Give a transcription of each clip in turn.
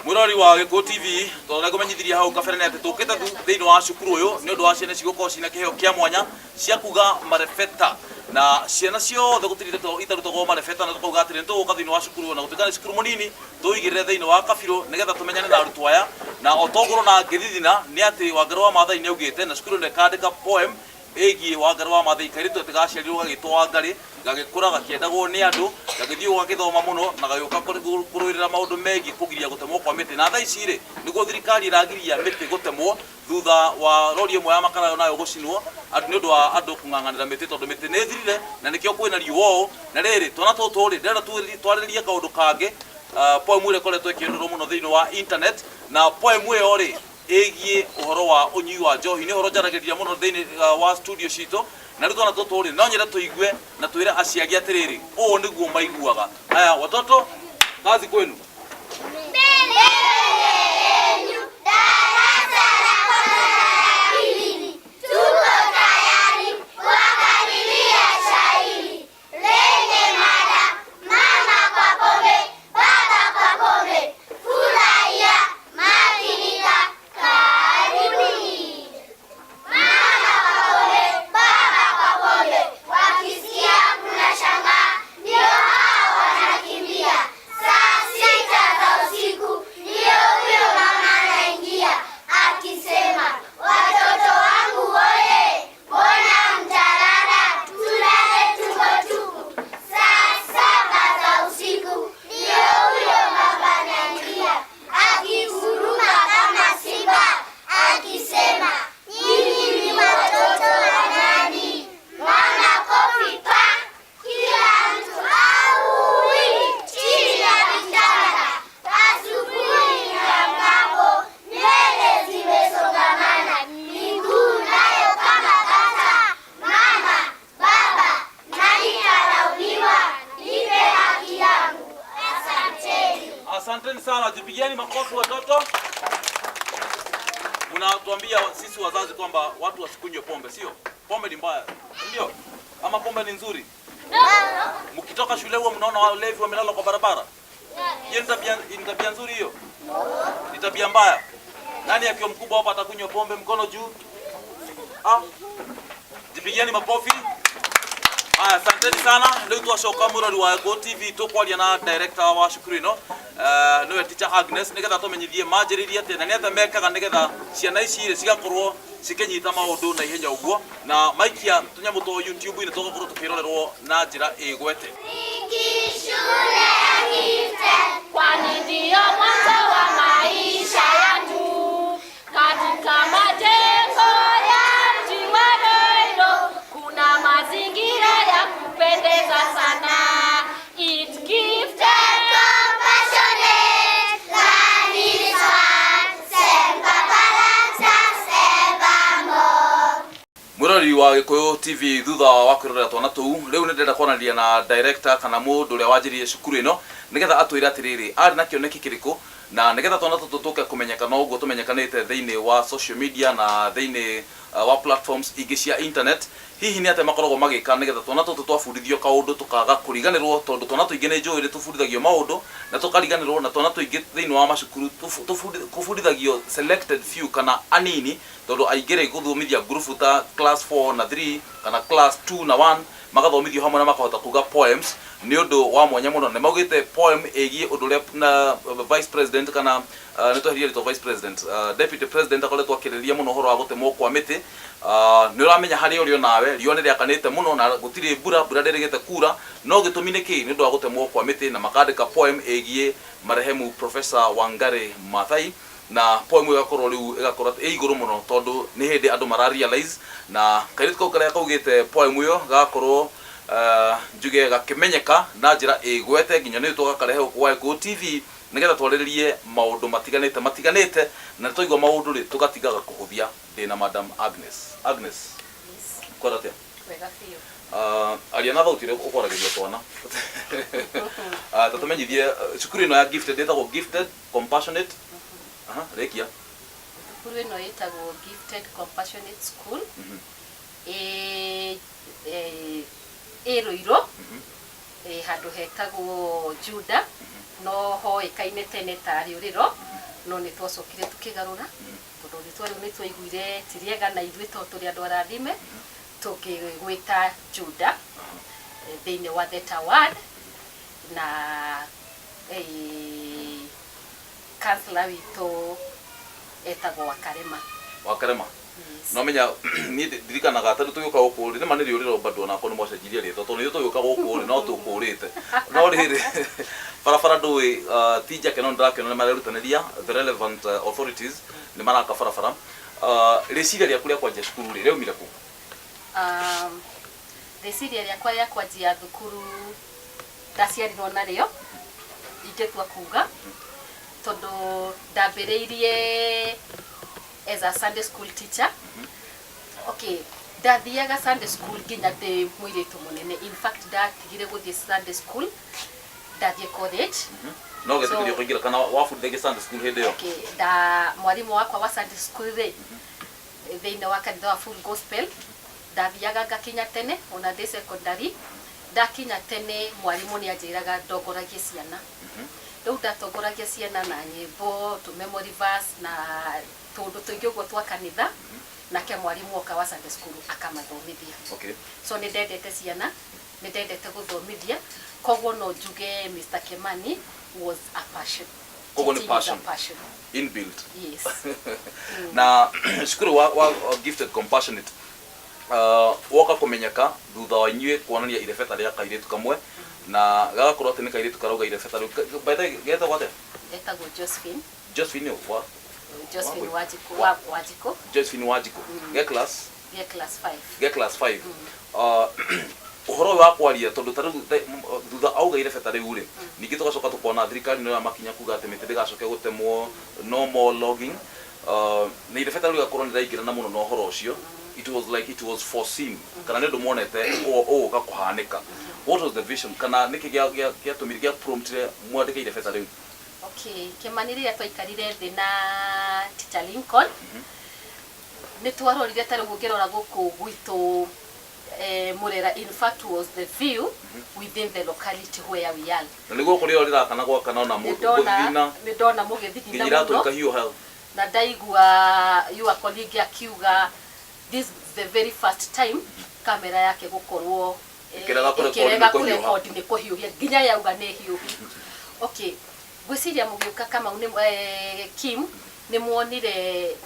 Mwĩroreri wa Gĩkũyũ TV, tondũ ngũmenyithirie hau kabere nĩ atĩ tũkĩte thĩinĩ wa cukuru ũyũ nĩ ũndũ wa ciana ici gũkorwo ciĩna kĩheo kĩa mwanya cia kuga marebeta, na ciana ciothe gũtirĩ ndeto itarutagwo marebeta, na tũkauga atĩrĩ nĩ tũgũka thĩinĩ wa cukuru ũyũ, na gũtuĩka nĩ cukuru mũnini tũigĩrĩre thĩinĩ wa kabirũ nĩgetha tũmenyane na arutwo aya. Na o ta ũguo ũrona ngĩthithina nĩ atĩ Wangarĩ wa Maathai nĩ augĩte na cukuru ĩno ĩkandĩka poem ĩgiĩ Wangarĩ wa Maathai, kairĩtu atĩ gaciarirwo gagĩtwo Wangarĩ, gagĩkũra gakĩendagwo nĩ andũ, gagĩthiĩ ũguo gagĩthoma mũno na gagĩũka kũrũĩrĩra maũndũ megiĩ kũgiria gũtemwo kwa mĩtĩ. Na thaa ici rĩ, nĩguo thirikari ĩragiria mĩtĩ gũtemwo thutha wa rori ĩmwe ya makara nayo gũcinwo nĩ ũndũ wa andũ kũng'ang'anĩra mĩtĩ, tondũ mĩtĩ nĩ ĩthirire na nĩkĩo kwĩna riũa ũũ. Na rĩrĩ, twana tũtũ rĩ, ndĩrenda twarĩrĩrie kaũndũ kangĩ, poem ĩrĩa ĩkoretwo ĩkĩrorerwo mũno thĩinĩ wa internet, na poem ĩyo rĩ, ĩgiĩ ũhoro wa ũnyui wa njohi. Nĩ ũhoro njaragĩrĩria mũno thĩinĩ wa studio citũ, na rĩu twana tũtũ rĩ, no nyende tũigue na twĩre aciari atĩrĩrĩ, ũũ nĩguo maiguaga. Haya watoto, kazi kwenu. Mbele yenu darasa la kwanza na la pili, tuko tayari kuwakadiria shairi lenye mada mama kwa pombe, baba kwa pombe. Furahia, makinika, karibuni. Mama kwa pombe, baba kwa pombe, wakisikia kuna shangaa, ndio hao wanakimbia. Saa 6 za usiku ndio huyo mama anaingia akisema, watoto wangu oye, mbona mtalala? Tulale tumbo tupu. Saa 7 za usiku ndio huyo baba anaingia akinguruma kama simba akisema, nyinyi ni watoto wa nani? Mama kofi pa, kila mtu aui chini ya vitanda. Asubuhi niamkapo nywele zimesongamana, miguu nayo kama kata. Mama, baba, nani kalaumiwa? Nipe haki yangu. Asanteni. Asanteni sana, jipigieni makofi watoto. Mnatuambia sisi wazazi kwamba watu wasikunywe pombe, sio? Pombe ni mbaya, ndio? Ama pombe ni nzuri? Mkitoka shule huwa mnaona walevi wamelala kwa barabara? Hiyo ni tabia nzuri hiyo? Ni tabia mbaya. Nani akiwa mkubwa hapa atakunywa pombe? Mkono juu. Ah. Jipigieni makofi. Haya, asanteni sana. Rĩu twacoka mũrori wa Gĩkũyũ TV tũkwaria na director wa cukuru ĩno, nĩwe teacher Agnes, nĩgetha tũmenyithie manjĩrĩirie atĩa na nĩ atĩa mekaga nĩgetha ciana ici rĩ cigakorwo cikĩnyita maũndũ na ihenya ũguo, na maikia tũnyamũ twa YouTube-inĩ tũgakorwo tũkĩrorerwo na njĩra ĩgwete. Shule ya Gifted, kwani ndiyo mwanzo wa maisha yangu. Katika majengo ya mji wa Ruiru kuna mazingira ya kupendeza sana. It's gifted, compassionate, learning is fun. Semper Paratus evermore. Mwĩroreri wa Gĩkũyũ TV, thutha wa kwĩrorera twana tũu, rĩu nĩ ndĩrenda kwaranĩria na director kana mũndũ ũrĩa wanjĩrĩirie cukuru ĩno nĩgetha atwĩre atĩrĩrĩ, arĩ na kĩoneki kĩrĩkũ na nĩgetha twana tũtũ tũke kũmenyeka no ũguo tũmenyekanĩte thĩinĩ wa social media na thĩinĩ wa platforms ingĩ cia internet. Hihi nĩ atĩa makoragwo magĩka nĩgetha twana tũtũ twabundithio kaũndũ tũkaga kũriganĩrwo, tondũ twana tũingĩ nĩ njũĩ nĩ tũbundithagio maũndũ na tũkariganĩrwo, na twana tũingĩ thĩinĩ wa macukuru kũbundithagio selected few kana anini, tondũ aingĩ rĩ gũthomithia ngurubu ta class 4 na 3 kana class 2 na 1 magathomithio hamwe na makahota kuga poems nĩ ũndũ wa mwanya mũno. Nĩ maugĩte poem ĩgiĩ ũndũ ũrĩa na vice president kana nĩ tweheria rĩtwa vice president, deputy president akoretwo akĩrĩrĩria mũno ũhoro wa gũtemwo kwa mĩtĩ. Nĩ ũramenya harĩa ũrĩ onawe riũa nĩ rĩakanĩte mũno na gũtirĩ mbura, mbura ndĩrĩgĩte kura, no gĩtũmi nĩ kĩĩ? Nĩ ũndũ wa gũtemwo kwa mĩtĩ, na makandĩka poem ĩgiĩ marehemu Professor Wangari Maathai, na poem ĩgakorwo rĩu ĩgakorwo ĩ igũrũ mũno tondũ nĩ hĩndĩ andũ mara realize, na kairĩtu kau karĩa kaugĩte poem ĩyo gagakorwo njuge gakĩmenyeka na njĩra ĩgwete nginya nĩ tũgakarehe gũkũ gwa Gĩkũyũ TV nĩgetha twarĩrĩrie maũndũ matiganĩte matiganĩte, na twaigua maũndũ rĩ tũgatigaga kũhũthia. Ndĩna Madam Agnes. Agnes, kwara atĩa? Wega biũ. Aria na thauti ĩrĩa ũkwaragĩria twana. Tũtũmenyithie cukuru ĩno ya Gifted ĩtagwo Gifted Compassionate. Aha, rĩkia. Cukuru ĩno ĩtagwo Gifted Compassionate School. Ĩ ĩ Ruiru, ĩ handũ hetagwo Juda, no hoĩkaine tene ta Rĩũrĩro. No nĩ twacokire tũkĩgarũra tondũ rĩtwa rĩu nĩ twaiguire ti rĩega na ithuĩ tondũ tũrĩ andũ arathime, tũkĩgwĩta Juda thĩinĩ wa Theta Ward na councillor witũ etagwo Wakarema. Wakarema. Yes. No menya niĩ ndirikanaga tondũ tũgĩũka gũkũ rĩ, nĩma nĩ rĩũrĩro bado onakwa nĩ mwacenjirie rĩtwa tondũ nĩ tũgĩũka gũkũ rĩ no tũkũrĩte, no rĩrĩ barabara ndũĩ ti njake, no nĩndĩrakĩona nĩ marerutanĩria, the relevant authorities nĩ maraka barabara. Rĩciria rĩaku rĩa kwanjia cukuru rĩ rĩaumire kũ? Rĩciria rĩakwa rĩa kwanjia thukuru ndaciarirwo narĩo, ingĩtua kuga, tondũ ndambĩrĩirie as a Sunday school teacher. Okay, ndathiaga Sunday school nginya ndĩ mũirĩtu mũnene. In fact, ndatigire gũthiĩ Sunday school ndathiĩ college. No getĩkĩrio kũingĩra kana wabundithagia Sunday school hĩndĩ ĩyo? Okay, nda mwarimũ wakwa wa Sunday school rĩ, thĩinĩ wa kanitha wa Full Gospel, ndathiaga ngakinya tene ona ndĩ secondary. Ndakinya tene mwarimũ nĩ anjĩraga ndongoragie ciana. Rĩu ndatongoragia ciana na nyĩmbo, tũ memory verse na tũũndũ tũingĩ ũguo twa kanitha, nake mwarimũ oka wa Sunday school akamathomithia. So nĩ ndendete ciana, nĩ ndendete gũthomithia, koguo no njuge Mr. Kimani was a passion. Koguo nĩ Teaching is a passion. Passion. Inbuilt. Yes. Na cukuru wa Gifted Compassionate woka kũmenyeka thutha wa inyuĩ kuonania irebeta rĩa kairĩtu kamwe na gagakorwo atĩ nĩ kairĩtu karauga irebeta rĩu. By the way, getagwo atĩa? Etagwo Josephine. Josephine wa Josephine Wanjikũ. Wanjikũ, Wanjikũ. Josephine Wanjikũ ge class Ge class 5. Ge class 5. Ũhoro ũyũ wa kwaria tondũ ta rĩu thutha auga irebeta rĩu rĩ, ningĩ tũgacoka tũkona thirikari nĩ makinya kuga atĩ mĩtĩ ndĩgacoke gũtemwo, no more logging, na irebeta rĩu rĩgakorwo nĩ rĩraingĩrana mũno na ũhoro ũcio. It was like it was foreseen kana nĩ ũndũ monete ũgũka kũhanĩka. What was the vision kana nĩkĩ gĩatũmire, gĩa promptire mwandĩke irebeta rĩu? Okay, Kimani, rĩrĩa twaikarire thĩ na Teacher Lincoln, nĩ twarorire ta rĩu ũngĩrora gũkũ gwitũ Murera, in fact was the view within the locality where we are. Na nĩguo kũrĩa rĩrakana gwakana ona Nĩ mũndũ ndona gũthithina nĩ ndona mũgĩthithina nginya iratũ mũno ikahiũha. Na ndaigua your colleague akiuga this is the very first time kamera yake gũkorwo Ĩkĩrega kũrekodi ĩkĩrega nĩ kũhiũha. kũrekodi nĩ kũhiũhia nginya yauga nĩ hiũhu. Okay, ngwĩciria mũgĩũka Kamau nĩ Kim nĩ muonire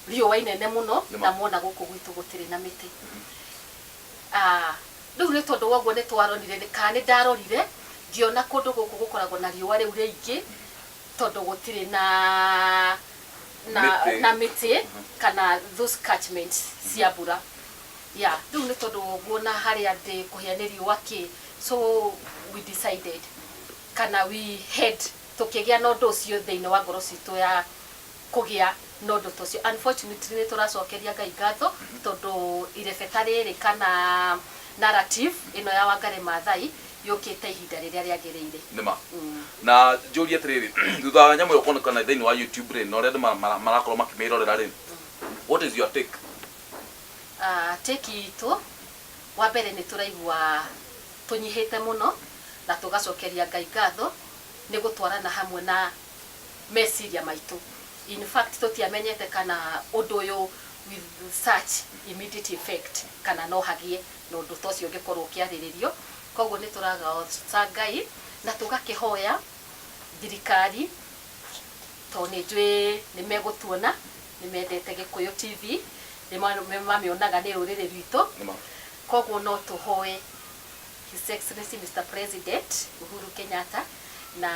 riũa inene mũno Nĩma. Na muona gũkũ gwitũ gũtirĩ na mĩtĩ. Ah, rĩu nĩ tondũ wa ũguo nĩ twaronire kana nĩ ndarorire ngĩona kũndũ gũkũ gũkoragwo na riũa rĩu rĩingĩ tondũ gũtirĩ na Mĩtĩ. Na mĩtĩ kana those catchments cia mbura ya rĩu nĩ tondũ wa ũguo na harĩa ndĩ kũhĩa nĩ riũa kĩ. So we decided kana we had tũkĩgĩa na ũndũ ũcio thĩinĩ wa ngoro citũ ya kũgĩa na ũndũ ta ũcio. Unfortunately, nĩ tũracokeria Ngai ngatho tondũ irebeta rĩrĩ kana narrative ĩno ya Wangari Maathai yũkĩte ihinda rĩrĩa rĩagĩrĩire. Nĩma na njũrie atĩrĩrĩ, thutha wa nyamũ ĩyo kuonekana thĩinĩ wa YouTube rĩ, na ũrĩa andũ marakorwo makĩmĩrorera rĩ, what is your take? Take itũ wa mbere nĩ tũraigua tũnyihĩte mũno na tũgacokeria Ngai ngatho nĩ gũtwarana hamwe na meciria maitũ. In fact, tũtiamenyete kana ũndũ ũyũ with such immediate effect kana no hagĩe na ũndũ ta ũcio ũngĩkorwo ũkĩarĩrĩrio. Koguo nĩ tũragaca Ngai na tũgakĩhoya thirikari tondũ nĩ njũĩ nĩ megũtuona, nĩ mendete Gĩkũyũ TV, nĩ mamĩonaga nĩ rũrĩrĩ rwitũ. Nĩma. Koguo no tũhoe His Excellency Mr. President Uhuru Kenyatta na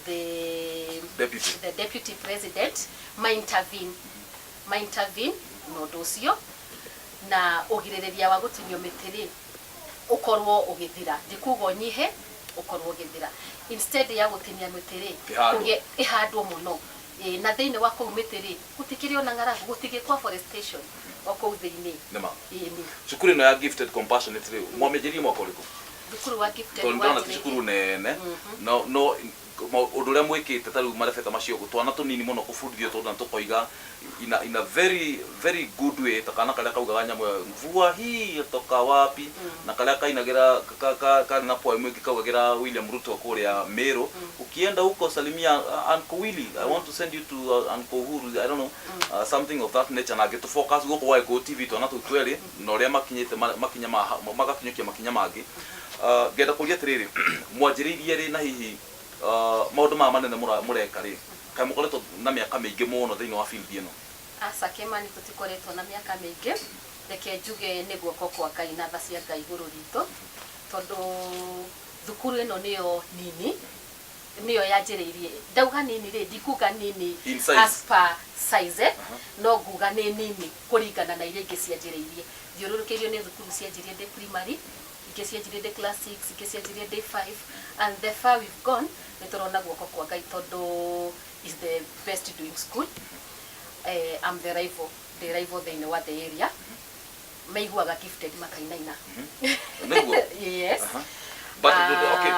the Deputy. The deputy president ma intervene na ũndũ ũcio na ũgirĩrĩria wa gũtinio mĩtĩ rĩ ũkorwo ũgĩthira, ndikuga ũnyihe, ũkorwo ũgĩthira. Instead ya gũtinia mĩtĩ rĩ, Ĩhandwo. Ĩhandwo mũno. Ĩ, na thĩinĩ wa kũu mĩtĩ rĩ gũtikĩrĩ ona ng'aragu, gũtigĩkwo forestation o kũu thĩinĩ. Nĩma. Ĩni. Cukuru ĩno ya Gifted Compassionate rĩ, mwamĩanjĩrĩirie mwaka ũrĩkũ? Thukuru wa Gifted Tondũ ndĩrona ti wanjĩrĩirie- cukuru nene, no Ũndũ ũrĩa mwĩkĩte ta rĩu marebeta macio, twana tũnini mũno kũbundithio tondũ na tũkoiga in a very very good way, ta kana karĩa kaugaga nyamũ ĩyo, "Mvua hii toka wapi?" Na karĩa kainagĩra karĩ na poem ĩngĩ kaugagĩra William Ruto kũrĩa Meru, "Ukienda huko salimia Uncle Willy, I want to send you to Uncle Uhuru," I don't know, something of that nature. Na ngĩtũ focus gũkũ gwa Gĩkũyũ TV, twana tũu twerĩ na ũrĩa makinyĩte makinya magakinyũkia makinya mangĩ. Ngenda kũria atĩrĩrĩ, mwanjĩrĩirie rĩ, na hihi maũndũ maya manene mũreka rĩ, kaĩ mũkoretwo na mĩaka mĩingĩ mũno thĩinĩ wa field ĩno? Aca Kĩmani, tũtikoretwo na mĩaka mĩingĩ. Reke njuge nĩ guoko kwa Ngai na tha cia Ngai igũrũ ritũ, tondũ thukuru ĩno nĩyo nini, nĩyo yanjĩrĩirie. Ndauga nini rĩ, ndikuga nini in size. As per size, no nguga nĩ nini kũringana na iria ingĩ cianjĩrĩirie. Thiũrũrũkĩirio nĩ thukuru cianjirie ndĩ primary, ingĩ cianjirie ndĩ class 6, ingĩ cianjirie ndĩ 5, and the far we've gone, nĩ tũrona guoko kwa Ngai, tondũ is the best doing school. I'm the rival, ndĩ rival thĩinĩ wa the area. Maiguaga Gifted makainaina. Nĩguo? Yes. Aha. But okay,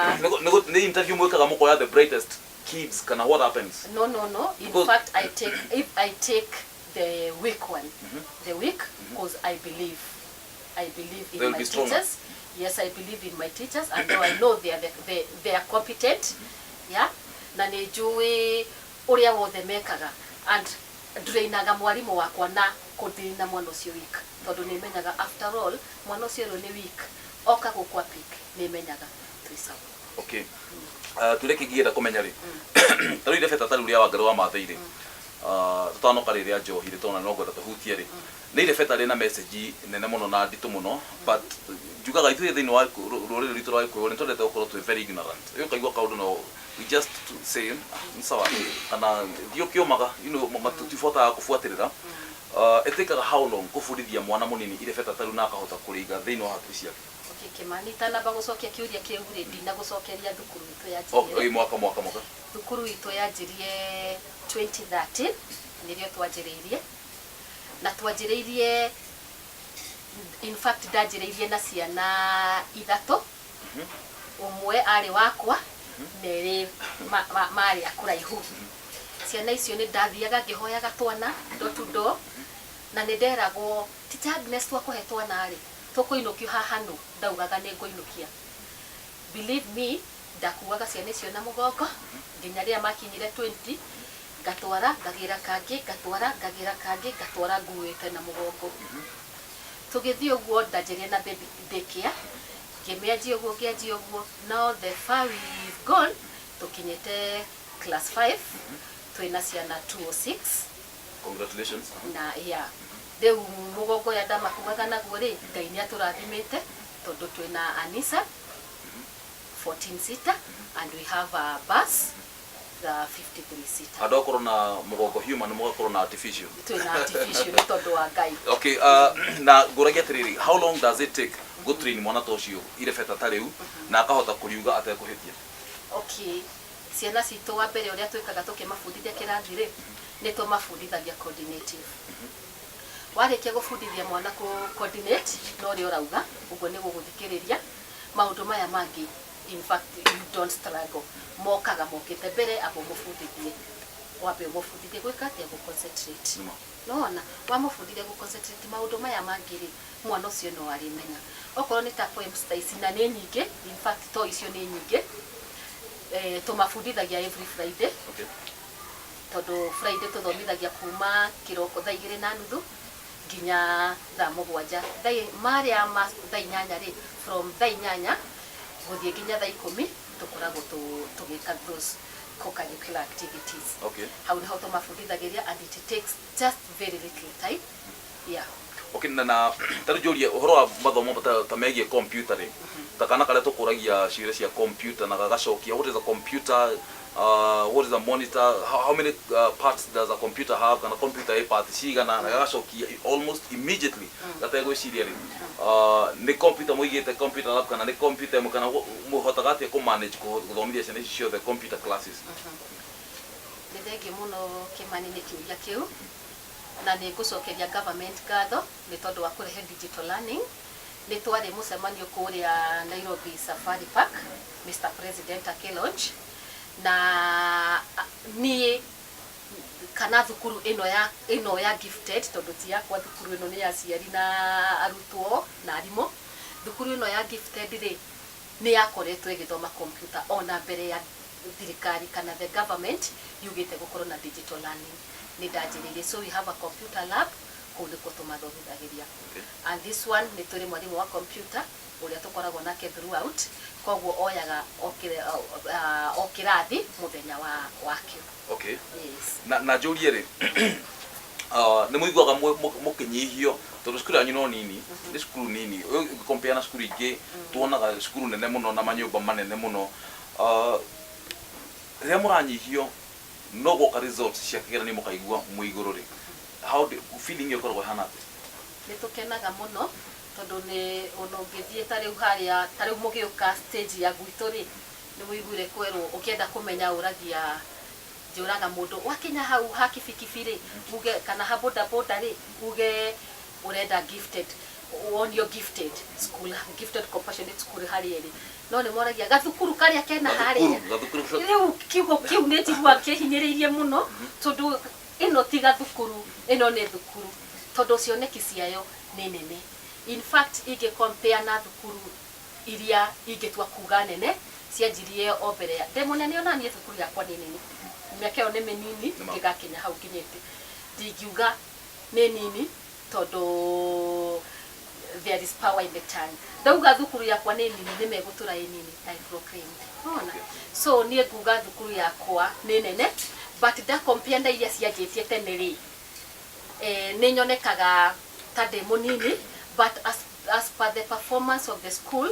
nĩ interview mwĩkaga mũkoya the brightest kids, kana what happens? No. In fact, I take if I take the weak one, the weak, because I believe in They'll my be stronger. teachers. Yes, I believe in my teachers, and though I know they are competent, yeah. Na nĩ njũĩ ũrĩa wothe mekaga, and ndurainaga mwarimũ wakwa na kũndina mwana ũcio weak, tondũ nĩ menyaga after all mwana ũcio rĩu nĩ weak, oka gũkwa pick, nĩ menyaga twĩ sawa. Okay, kĩũria kĩngĩ ngĩenda kũmenya rĩ, ta rĩu irebeta ta rĩu rĩa Wangarĩ wa Maathai rĩ, tũtanoka rĩrĩa njohi rĩ, tondũ no ngwenda tũhutie rĩ, nĩ irebeta rĩna message nene mũno na nditũ mũno, but njugaga ithuĩ thĩinĩ wa rũrĩrĩ rwitũ rwa Gĩkũyũ nĩ twendete gũkorwo twĩ very ignorant. Ĩ ũkaigua kaũndũ no we just to say, "Ah, nĩ sawa," kana thiĩ ũkĩũmaga, tũtibotaga kũbuatĩrĩra. Ĩtĩkaga how long kũbundithia mwana mũnini irebeta ta rĩu na akahota kũrĩiga thĩinĩ wa hakiri ciake? Okay, Kĩmani, itanamba gũcokia kĩũria kĩu rĩ, ndinagũcokeria thukuru itũ ya Oh, njĩrĩ. ĩ, mwaka. Thukuru itũ yanjirie 2013, nĩrĩo twanjĩrĩirie, na twanjĩrĩirie, in fact ndanjĩrĩirie na ciana ithatũ. Ũmwe arĩ wakwa na erĩ marĩ a kũraihu. Ciana icio nĩ ndathiaga ngĩhoyaga twana door to door, na nĩ nderagwo, "Teacher Agnes, twakũhe twana rĩ, tũkũinũkio haha?" Nũ ndaugaga nĩ ngũinũkia. Believe me, ndakuaga ciana icio na mũgongo nginya rĩrĩa makinyire 20, ngatwara, ngagĩra kangĩ, ngatwara, ngagĩra kangĩ, ngatwara nguĩte na mũgongo. Tũgĩthiĩ ũguo, ndanjĩrie na baby daycare, ngĩmĩanjia ũguo, ngĩanjia ũguo. Now the far we've gone, tũkinyĩte class 5, twĩna ciana 206. Congratulations. Na ya rĩu mũgongo ũrĩa ndamakuaga naguo rĩ, Ngai nĩ atũrathimĩte tondũ twĩna Anisa 14 seater and we have a bus, the 53 seater. Andũ akorwo na mũgongo human, mũgakorwo na artificial. Twĩna artificial nĩ tondũ wa Ngai. Okay, na ngũragia atĩrĩrĩ, how long does it take gũtrain mwana ta ũcio irebeta ta rĩu na akahota kũriuga atekũhĩtia? Okay, ciana citũ, wa mbere ũrĩa twĩkaga tũkĩmabundithia kĩrathi rĩ, nĩ tũmabundithagia coordinative. Warĩkia gũbundithia mwana kũ coordinate na ũrĩa ũrauga ũguo, nĩ gũgũthikĩrĩria. Maũndũ maya mangĩ, in fact you don't struggle, mokaga mokĩte mbere. Amba ũmũbundithie, wambe ũmũbundithie gwĩka atĩa? Gũ concentrate. Nĩma. Nona wamũbundithia gũ concentrate, maũndũ maya mangĩ rĩ, mwana ũcio no arĩmenya. Okorwo nĩ ta poems ta ici, na nĩ nyingĩ, in fact to icio nĩ nyingĩ, tũmabundithagia every Friday, tondũ Friday tũthomithagia kuma kĩroko thaa 2:30 nginya thaa 7. Marĩa ma thaa 8 rĩ, from thaa 8 gũthiĩ nginya thaa 10, tũkoragwo tũgĩka those co-curricular activities. Hau niho tũmabundithagĩria, and it takes just very little time, yeah. Okay, na ta rĩu njũrie ũhoro wa mathomo ta megiĩ computer rĩ, ta kana karĩa tũkũragia ciũria cia computer na gagacokia, "What is a computer? What is a monitor? How many parts does a computer have?" kana computer ĩ parts cigana, na gagacokia almost immediately gategwĩciria rĩ, nĩ computer mũigĩte computer lab kana nĩ computer ĩmwe, kana mũhotaga atĩa kũ manage gũthomithia ciana ici ciothe computer classes? Nĩ thengiũ mũno Kĩmani nĩ kĩũria kĩu, na nĩ ngũcokeria government ngatho nĩ tondũ wa kũrehe digital learning. Nĩ twarĩ mũcemanio kũrĩa Nairobi Safari Park, Mr President akĩlaunch, Na niĩ kana thukuru ĩno ya Gifted, tondũ ti yakwa thukuru ĩno, nĩ ya aciari na arutwo na arimũ. Thukuru ĩno ya Gifted rĩ, nĩ yakoretwo ĩgĩthoma computer ona mbere ya thirikari kana the government yugĩte gũkorwo na digital learning. Nĩ ndanjĩrĩirie, so we have a computer lab. Kũu nĩkuo tũmathomithagĩria. And this one, nĩ tũrĩ mwarimũ wa computer ũrĩa tũkoragwo nake throughout, koguo oyaga o kĩrathi mũthenya wa wakĩo. Yes. Na njũrie rĩ, nĩ mũiguaga mũkĩnyihio, tondũ cukuru yanyu no nini, nĩ cukuru nini ũngĩcompare na cukuru ingĩ tuonaga cukuru nene mũno na manyũmba manene mũno? Rĩrĩa mũranyihio no gwoka results cia kĩgeranio mũkaigua mwĩ igũrũ rĩ, how do feeling ĩyo ĩkoragwo ĩhana atĩa? Nĩ tũkenaga mũno, tondũ nĩ ona ũngĩthiĩ ta rĩu harĩa, ta rĩu mũgĩũka stage ya gwitũ rĩ, nĩ mũiguire kwerwo ũkĩenda kũmenya ũragia njũraga mũndũ wakinya hau ha kibikibi rĩ, uge, kana ha boda boda rĩ, uge ũrenda Gifted, wonio Gifted school, Gifted Compassionate School harĩa ĩrĩ. No nĩ moragia gathukuru karĩa kena harĩa. Gathukuru. Rĩu kiugo kĩu nĩ njiguaga kĩhinyĩrĩirie mũno, tondũ ĩno ti gathukuru, ĩno nĩ thukuru, tondũ cioneki ciayo nĩ nene. In fact, ingĩ compare na thukuru iria ingĩtua kuga nene cianjirie o mbere ya ndĩ mũnene, ona niĩ thukuru yakwa nĩ nene, mĩaka ĩyo nĩ mĩnini. Nĩma. Ngĩgakinya hau nginyĩte, ndingiuga nĩ nini, tondũ there is power in the tongue. Ndauga thukuru yakwa nĩ nini, nĩ megũtũra ĩ nini. I proclaimed. Ona so niĩ nguga thukuru yakwa nĩ nene, but nda compare na iria cianjĩtie tene rĩ, nĩ nyonekaga ta ndĩ mũnini, but as per the performance of the school,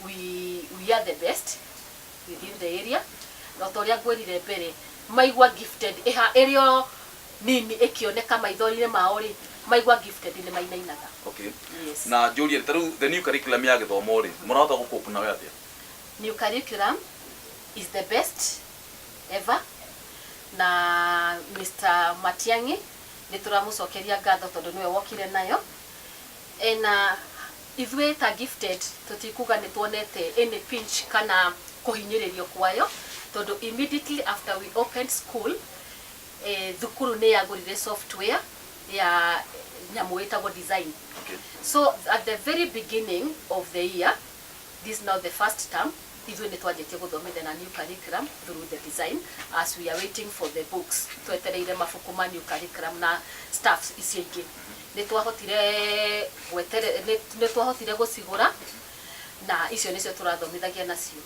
we are the best within the area. No ta ũrĩa ngwĩrire mbere, maigua Gifted ĩha ĩrĩ o nini ĩkĩoneka maitho-inĩ mao rĩ, maigua Gifted nĩ mainainaga. Yes. Na njũrie, ta rĩu the new curriculum ya gĩthomo rĩ, mũrahota gũcope nayo atĩa? New curriculum is the best ever, na Mr. Matiang'i nĩ tũramũcokeria ngatho tondũ nĩwe wokire nayo. Ena ithuĩ ta Gifted tũtikuga nĩ tuonete any pinch kana kũhinyĩrĩrio kwayo, tondũ immediately after we opened school, thukuru nĩ yagũrire software ya nyamũ ĩtagwo design. So at the very beginning of the year, this is now the first term, ithuĩ nĩ twanjĩtie gũthomithia na new curriculum through the design as we are waiting for the books. Twetereire mabuku ma new curriculum na staffs icio ingĩ, nĩ twahotire nĩ twahotire gũcigũra, na icio nĩcio tũrathomithagia nacio.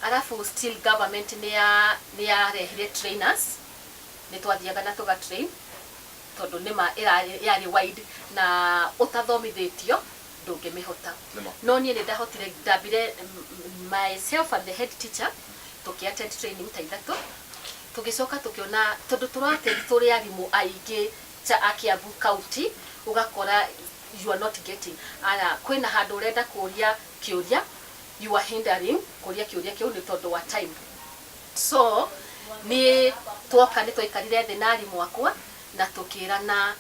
Arabu still government nĩ yarehire trainers, nĩ twathiaga na tũga train, tondũ nĩma yarĩ wide na ũtathomithĩtio ndũngĩmĩhota. Nĩma. No niĩ nĩ ndahotire, ndambire myself and the head teacher tũkĩ attend training ta ithatũ, tũgĩcoka tũkĩona tondũ tũrattend tũrĩ arimũ aingĩ ta a Kiambu County, ũgakora you are not getting ara kwĩna handũ ũrenda kũria kĩũria, you are hindering kũria kĩũria kĩu nĩ tondũ wa time. So niĩ twoka nĩ twaikarire thĩ na arimũ akwa na tũkĩrana,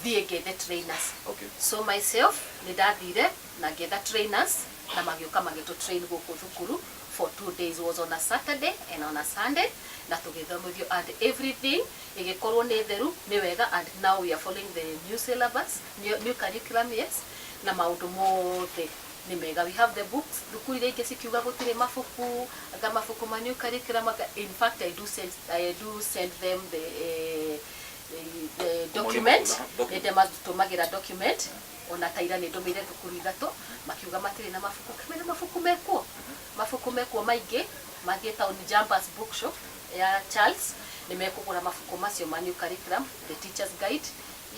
thiĩ ngethe trainers. So myself nĩ ndathire na ngetha trainers, na magĩũka magĩtũ train gũkũ thukuru for 2 days, was on a Saturday and on a Sunday, na tũgĩthomithio and everything ĩgĩkorwo nĩ theru, nĩ wega. And now we are following the new syllabus, new curriculum, yes, na maũndũ mothe nĩ mega. We have the books. Thukuru iria ingĩ cikiuga gũtirĩ mabuku, anga mabuku ma new curriculum, anga, in fact I do send them the document. Document. Nĩ ndĩmatũmagĩra document. Ona ta ira nĩ ndũmĩire thukuru ithatũ, makiuga matirĩ na mabuku. Kĩmera mabuku mekuo, mabuku mekuo maingĩ. Mathiĩ town Jumpers Bookshop ya Charles, nĩ mekũgũra mabuku macio ma new curriculum, the teachers guide,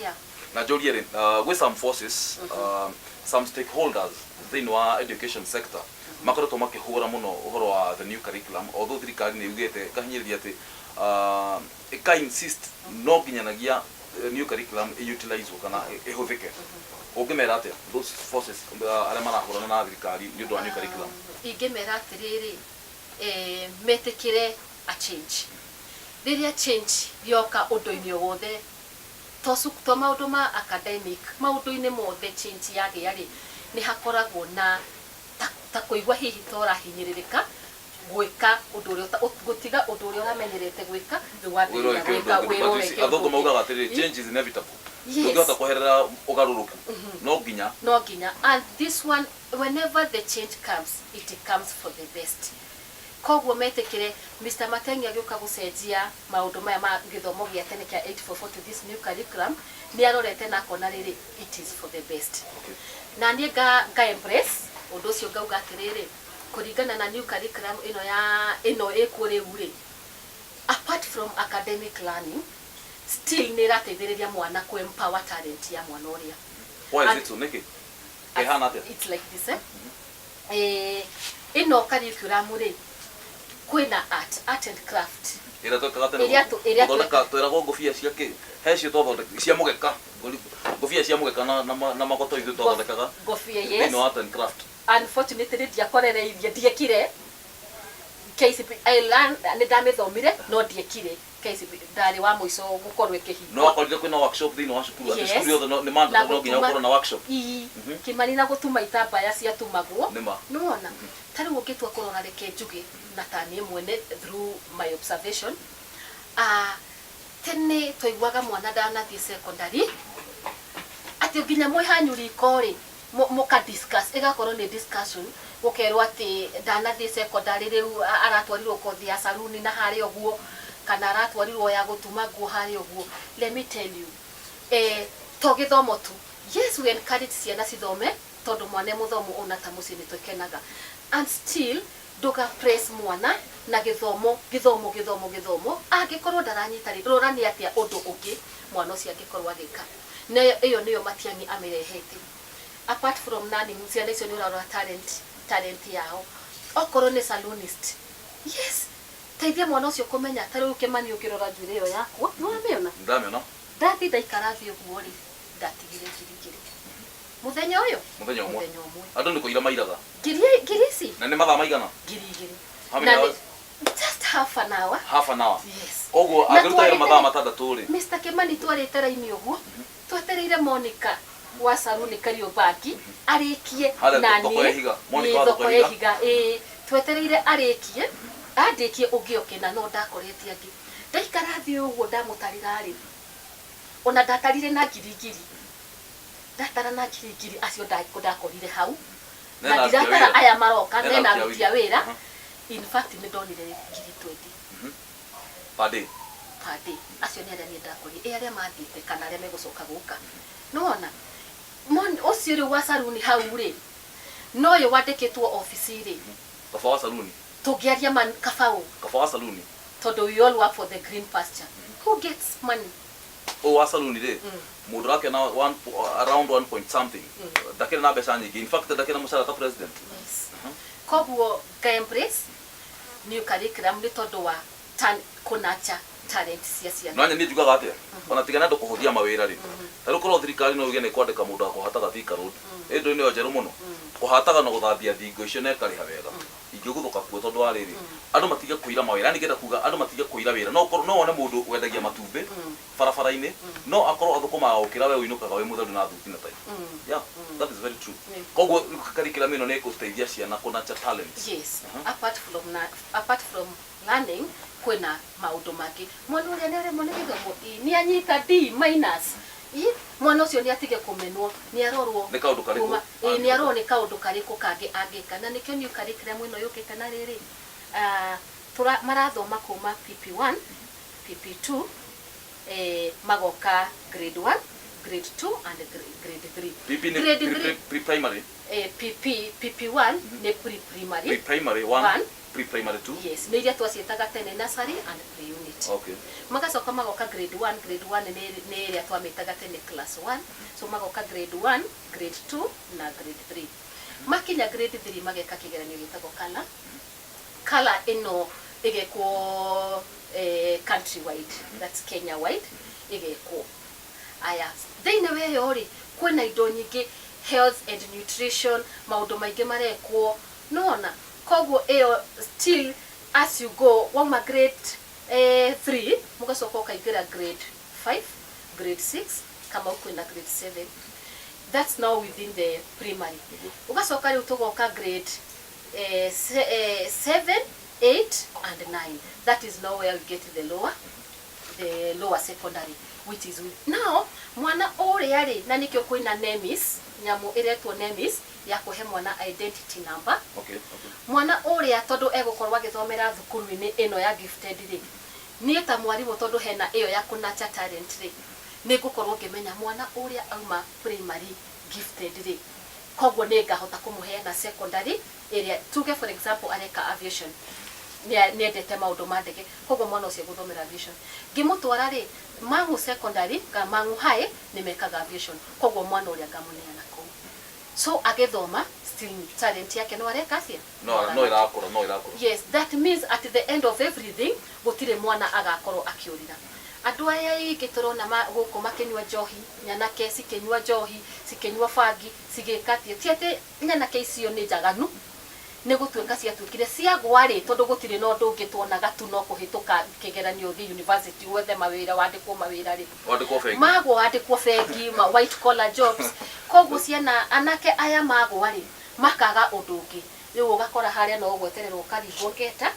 yeah. Na njũrie rĩ, gwĩ some forces, some stakeholders thĩinĩ wa education sector makoretwo makĩhũra mũno ũhoro wa the new curriculum, although thirikari nĩ yugĩte ĩkahinyĩrĩria atĩ ĩka insist no nginyanagia new curriculum ĩutilizwo kana ĩhũthĩke. Ũngĩmera atĩa those forces, arĩa marahũrana na thirikari nĩ ũndũ wa new curriculum? Ingĩmera atĩrĩrĩ, metĩkĩre a change. Rĩrĩa change yoka ũndũ-inĩ o wothe, to maũndũ ma academic, maũndũ-inĩ mothe, change yagĩa rĩ, nĩ hakoragwo na ta kũigua hihi ta ũrahinyĩrĩrĩka. Gwĩka ũndũ ũrĩa gũtiga ũndũ ũrĩa ũramenyerete gwĩka, rĩu wambĩrĩria Wĩra ũreke gwĩka ũndũ ũngĩ, wĩra but you see, ũreke athũngũ ũndũ ũngĩ. maugaga atĩrĩrĩ, change is inevitable. Yes. Ndũngĩhota kweherera ũgarũrũku, no nginya. No nginya. And this one, whenever the change comes, it comes for the best. Koguo metĩkĩre Mr Matengi agĩũka gũcenjia maũndũ maya ma gĩthomo gĩa tene kĩa 844 to this new curriculum, nĩ arorete na akona rĩrĩ, it is for the best. Na niĩ nga embrace ũndũ ũcio, ngauga atĩrĩrĩ, kũringana na new curriculum ĩno ya ĩno ĩkuo rĩu rĩ, apart from academic learning, still nĩ ĩrateithĩrĩria mwana kũ empower talent ya mwana ũrĩa. Why is And- it so? Nĩkĩ ĩhana atĩa? It's like this, eh? Ĩno curriculum rĩ, kwĩna art and craft. Ĩrĩa twekaga tene. Ĩrĩa Gũthondeka, twĩragwo ngũbia cia kĩ, he cio twathondeka cia mũgeka, ngũbia cia mũgeka na magoto ithuĩ twathondekaga Ngobia, yes. thĩinĩ wa art and craft. Unfortunately ndiakorereirie, ndiekire KCPE. I learn, nĩ ndamĩthomire no ndiekire KCPE, ndarĩ wa mũico gũkorwo ĩkĩhingwo. No wakorire kwĩna workshop thĩinĩ wa cukuru, atĩ Yes. cukuru yothe nĩ mandatory, no nginya gũkorwo na workshop. Ii, Kimani, na gũtuma itambaya ciatumagwo. Nĩma. Nĩwona ta rĩu ũngĩtua kũrora, reke njuge na ta niĩ mwene, through my observation, tene twaiguaga mwana ndanathiĩ secondary, atĩ nginya mwĩ hanyu riko rĩ, mũka discuss, ĩgakorwo nĩ discussion, gũkerwo atĩ ndanathiĩ secondary, rĩu aratwarirwo kothi ya saruni na harĩa ũguo, kana aratwarirwo ya gũtuma nguo harĩa ũguo. Let me tell you, to gĩthomo tu. Yes, we encourage ciana cithome, tondũ mwana e mũthomu ona ta mũciĩ nĩ twĩkenaga. And still ndũga press mwana na gĩthomo, gĩthomo, gĩthomo, gĩthomo. Angĩkorwo ndaranyita rĩ, rora nĩ atĩa ũndũ ũngĩ mwana ũcio angĩkorwo agĩka. Nayo ĩyo nĩyo Matiang'i amĩrehete. Apart from learning, ciana icio nĩ ũrarora talent yao. Okorwo nĩ salonist, yes, teithia mwana ũcio kũmenya. Ta rĩu Kĩmani, ũkĩrora njuĩrĩ ĩyo yakwa, nĩ wamĩona? Ndamĩona. Ndathi ndaikara thĩ ũguo rĩ, ndatigire 2000 mũthenya ũyũ. Mũthenya ũmwe? Mũthenya ũmwe. Andũ nĩ kũira mairaga. Ngiri ici. Na nĩ mathaa maigana? 2000. How many Na hours? Just half an hour. Half an hour? Yes. Koguo Na angĩruta wĩra mathaa 6 rĩ? Mr Kimani, twarĩte raini ũguo, twetereire Monica wa saruni Kariobangi arĩkie. Harĩa Na thoko ya niĩ Ihiga. Monica ĩĩ, wa thoko thoko ya ya Ihiga, ĩĩ, twetereire arĩkie, andĩkie ũngĩ oke, na no ndakorete angĩ. Ndaikara thĩ ũguo, ndamũtarĩra rĩ, ona ndatarire na ngiri ngiri, ndatara na ngiri ngiri acio ndakorire hau Nena na aruti a ndiratara wĩra. aya maroka. Nena nena aruti a aruti a wĩra. In fact, nĩ ndonire ngiri 20. Per day? Per day. Acio nĩ arĩa niĩ ndakorire, ĩ arĩa mathiĩte kana arĩa megũcoka gũka? Nĩwona ũcio rĩu wa saruni hau rĩ, no ũyũ wandĩkĩtwo obici rĩ. Kaba wa saluni. Tũngĩaria kabaũ. Kaba wa saluni. Tondũ we all work for the green pasture, who gets money? Ũyũ wa saluni rĩ, mũndũ ũrakĩona around one point something, ndakĩrĩ na mbeca nyingĩ. In fact, ndakĩrĩ na mũcara ta president. Yes. Koguo nga embrace new curriculum nĩ tondũ wa kũnurture talent cia ciana. No niĩ njugaga atĩa, ona tigana andũ kũhũthia mawĩra rĩ, ta rĩu korwo thirikari no yuge nĩ kwandĩka mũndũ wa kũhataga Thika Road, ĩndũ nĩyo njerũ mũno, kũhataga na gũthambia thingo icio, na ĩkarĩha wega, ingĩguthũka kuo, tondũ wa rĩrĩ, andũ matige kũira mawĩra. Yani ngenda kuga andũ matige kũira wĩra. No ũkorwo no wone mũndũ wendagia matumbĩ barabara-inĩ, no akorwo athũkũmaga gũkĩra we ũinũkaga wĩ mũtheru na thuti na tai. Yeah, that is very true. Koguo curriculum ĩno nĩ ĩgũteithia ciana kũnurture talents. Yes. Apart from learning, kwĩna maũndũ mangĩ. Mwana ũrĩa nĩ aremwo nĩ gĩthomo, ĩ, nĩ anyita D minus, ĩ, mwana ũcio nĩ atige kũmenwo, nĩ arorwo Nĩ kaũndũ karĩkũ ĩ, nĩ arorwo nĩ kaũndũ karĩkũ kangĩ angĩka. Na nĩkĩo new curriculum ĩno yũkĩte na rĩrĩ, marathoma kuma PP1, PP2, magoka grade 1, grade 2 and grade 3. PP nĩ Grade 3. Pre-primary. PP, PP1 nĩ pre-primary. Pre-primary 1. One. Pre-primary 2. Yes, nĩ iria twaciĩtaga tene nursery and pre-unit. Magacoka magoka grade 1. Grade 1 nĩ ĩrĩa twamĩtaga tene class 1. So magoka grade 1, grade 2 na grade 3. Makinya grade 3, mageka kĩgeranio gĩtagwo kala kala. Ĩno ĩgekwo country wide, that's Kenya wide ĩgekwo. Aya, thĩinĩ wa ĩyo rĩ, kwĩna indo nyingĩ, health and nutrition, maũndũ maingĩ marekwo, nona koguo ĩyo still as you go, wauma grade 3, mũgacoka ũkaingĩra grade 5, grade 6, kama kwĩna grade 7. That's now within the primary. Ũgacoka rĩu tũgoka grade 7. 8 and 9. That is now where we get the lower secondary, which is with now mwana ũrĩa rĩ, na nĩkĩo kwĩna NEMIS, nyamũ ĩretwo NEMIS ya kũhe mwana identity number. Mwana ũrĩa tondũ egũkorwo agĩthomera thukuru-inĩ ĩno ya gifted rĩ, niĩ ta mwarimũ, tondũ hena ĩyo ya kũnurture talent rĩ, nĩ ngũkorwo ngĩmenya mwana ũrĩa auma primary gifted rĩ, koguo nĩ ngahota kũmũheana secondary ĩrĩa tuge, for example, areka aviation, nĩendete maũndũ ma ndege, koguo mwana ũcio egũthomera aviation. Ngĩmũtwara rĩ Mang'u Secondary ka Mang'u High, nĩ mekaga aviation, koguo mwana ũrĩa ngamũneana kũu. So agĩthoma, still talent yake no areka atĩa? No irakũra, no irakũra. Yes, that means at the end of everything gũtirĩ mwana agakorwo akĩũrĩra. Andũ aya aingĩ tũrona gũkũ makĩnyua njohi, nyanake cikĩnyua njohi, cikĩnyua bangi, cigĩka atĩa, ti atĩ nyanake icio nĩ njaganu, nĩ gũtuĩka ciatuĩkire ciagwa rĩ, tondũ gũtirĩ na ũndũ ũngĩ tuonaga tu no kũhĩtũka kĩgeranio, ũthiĩ university, wethe mawĩra, wandĩkwo mawĩra rĩ, wandĩkwo bengi. Magwo wandĩkwo bengi, ma white collar jobs. Koguo ciana, anake aya magwa rĩ, makaga ũndũ ũngĩ. Rĩu ũgakora harĩa no gwetererwo ũkaringwo ngeta,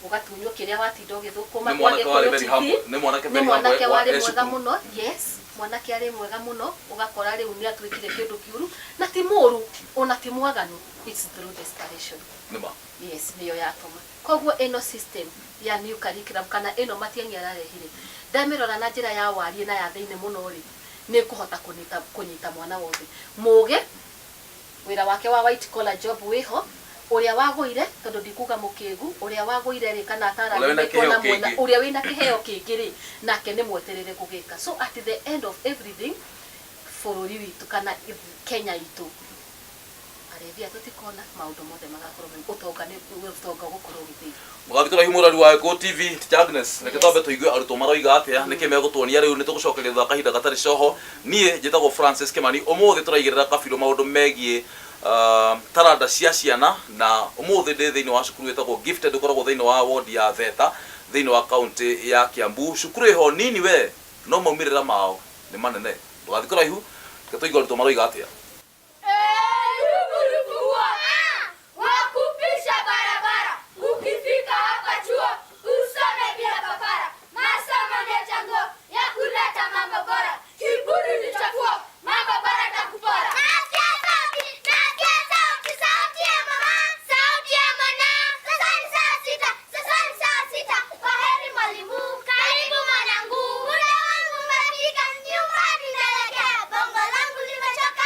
ũgatunywo kĩrĩa watinda ũgĩthũkũma. Nĩ mwanake warĩ very humble. Nĩ mwanake nĩ very humble mwanake warĩ e mwega cukuru. Mũno, yes, mwanake arĩ mwega mũno, ũgakora rĩu nĩ atuĩkire kĩndũ kĩũru, na ti mũru ona ti mwaganu, it's through desperation. Nĩ ma. Yes, nĩyo yatũma. Koguo ĩno system ya new curriculum, kana ĩno Matiang'i ararehire, ndamĩrora na njĩra ya wariĩ na ya thĩinĩ mũno rĩ, nĩ kũhota kũnyita mwana wothe mũgĩ, wĩra wake wa white collar job wĩho, ũrĩa wagũire, tondũ ndikuga mũkĩgu, ũrĩa wagũire rĩ, kana Ũrĩa wĩna atarathimĩtwo na kĩheo mwena kĩngĩ. Ũrĩa wĩna kĩheo kĩngĩ rĩ, nake nĩ mweterere gũgĩka. So at the end of everything, bũrũri witũ kana Kenya itũ, arĩthia tũtikona maũndũ mothe magakorwo ũtonga, nĩ ũtonga ũgũkorwo ũgĩthĩĩ. Mũgathi kũraihu, mũrori wa Gĩkũyũ TV, Teacher Agnes, reke twambe tũigue arutwo maroiga atĩa, nĩkĩ megũtuonia. Rĩu nĩ tũgũcokeria thutha wa kahinda gatarĩ coho. Niĩ njĩtagwo Francis Kimani. Ũmũthĩ tũraigĩrĩra kabirũ maũndũ megiĩ taranda cia ciana, na ũmũthĩ ndĩ thĩinĩ wa cukuru ĩtagwo Gifted, ũkoragwo thĩinĩ wa ward ya Theta thĩinĩ wa kaunti ya Kiambu. Cukuru ĩho nini we, no maumĩrĩra mao nĩ manene. Ndũgathiĩ kũraihu, reke tũigue arutwo maroiga atĩa. Wakupisha barabara, ukifika hapa chuo usome bila papara. Masomo ndio chaguo ya kuleta mambo bora, kiburi ni chafuo, mambo bora takupora. Nasikia sauti, nasikia sauti, sauti ya mama, sauti ya mwana. Sasa ni saa 6, sasa ni saa 6. Kwaheri mwalimu, karibu mwanangu. Muda wangu umefika, nyumbani naelekea. Bongo langu limechoka.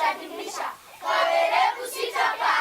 Sitadimisha, kwa werevu sitapaa.